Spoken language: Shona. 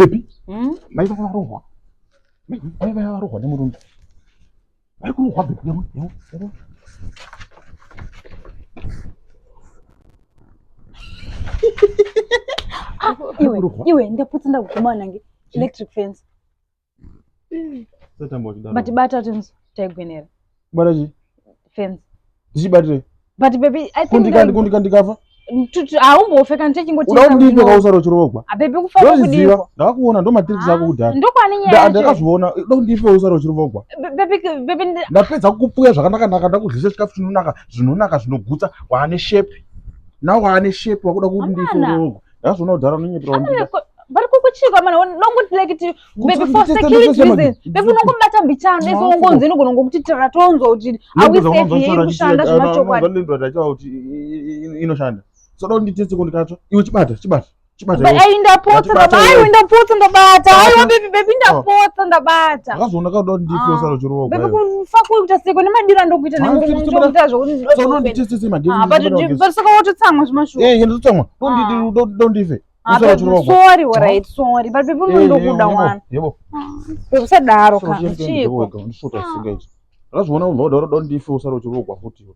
Baby, mai vava varohwa. Mai vava varohwa nemurume. Vari kurohwa baby yavo yavo yavo. Ah, iwe iwe ndapotsa ndakuguma nange electric fence. But bata tinzo taigwenera. Bata chi? Fence. Ndichibatire. But baby, I think kundika kundika ndikafa. Haumbofe kana tichingoti. Uda kundipe kausara uchirogwa. Ah baby kufa kudiko. Ndakakuona ndo matricks ako kudhara. Ndokwani nyaya. Ndakazviona uda kundipe usara uchirogwa. Baby baby ndapedza kukupfuya zvakanaka naka ndakudlisa chikafu chinonaka zvinonaka zvinogutsa waane shape. Now waane shape wakuda kundipe urogwa. Ndakazviona kudhara unonyepera kundida. Vari kukuchika mana dongoti like ti baby for security reasons. Baby unongobata mbichana ese ungonzi inogona ngokuti tiratonzwa kuti are we safe here iri kushanda zvemachokwadi. Ndinoda kuti inoshanda. So don't nditetse kundikatsva. Iwe chibata chibata. Chibata. But ai ndapotsa ndabata. Ai ndapotsa ndabata. Aiwa baby baby ndapotsa ndabata. Ndakazoona kakuda kuti ndife usaro chirogwa. Baby kufa kuita seko nemadiro andokuita nemurume ndokuita zvokuti. So don't nditetse magetsi. Ah but saka wototsamwa zvemashuwa. Eh ndototsamwa. Don't don't ndife. Ah, sorry alright sorry but people eh, ndokuda mwana yebo ah, usadaro ka chiko ndisvota singaiti ndazviona kubva kudaro don ndife usaro uchirogwa futi iwe.